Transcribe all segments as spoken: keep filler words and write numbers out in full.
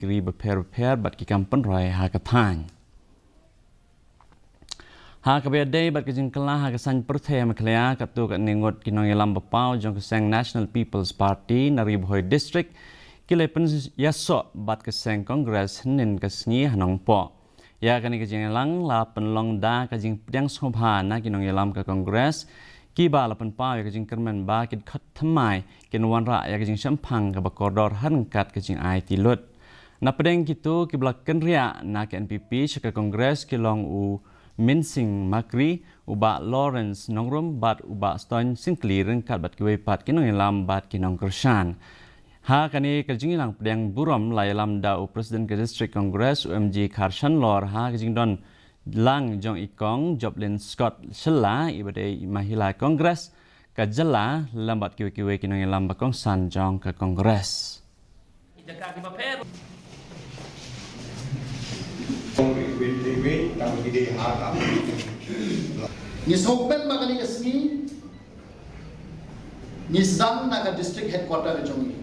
category bapher bapher bad ki kam pynroi ha ka thaiñ. Ha kaba ïadei bad ka jingkylla ha ka saiñ pyrthei ha Meghalaya, katto katne ngut ki nongïalam ba paw jong ka seng National People's Party na Ri Bhoi District ki la pynïasoh bad ka seng Congress hynnin ka sngi ha Nongpoh. Ïa kane ka jingïalang la pynlong da ka jingpdiang sngewbha na ki nongïalam ka Congress kiba la pynpaw ïa ka jingkyrmen ba kin khot thymmai, kin wanrah ïa ka jingshemphang kaba kordor ha ryngkat ka jingaiti lut. Na pdeng kito kiba la kynriah na ka N P P sha ka Congress ki long u Minsing Makri, u Bah Lawrence Nongrum bad u Bah Stone Syngkli ryngkat bad kiwei pat ki nongïalam bad ki nongkyrshan. Ha kane ka jingïalang pdiang burom la ïalam da u President ka District Congress, u M G Kharshanlor, ha ka jingdon lang jong i Kong Joplin Scott Shylla, iba dei i Mahila Congress ka jylla, lem bad kiwei kiwei ki nongïalam ba kongsan jong ka Congress. Ngi sngewbha ba kane ka sngi ngi sdang na ka district headquarter ka jong ngi.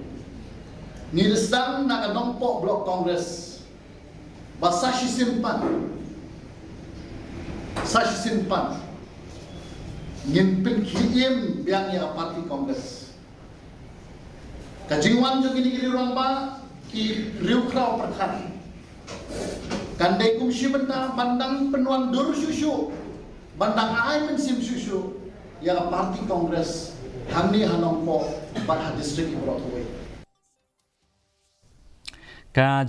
Ngi sdang na ka Nongpoh Block Congress. Ba sa shisien pat, sa shisien pat ngin pynkhie im biang ïa ka party Congress. Ka jingwan jong kine ki rangbah, ki riewkhraw pyrkhat, kan dei kum shi bynta ban dang pynwandur shuh shuh, ban dang ai mynsiem shuh shuh ïa ka party Congress hangne ha Nongpoh bad ha district baroh kawei. Ka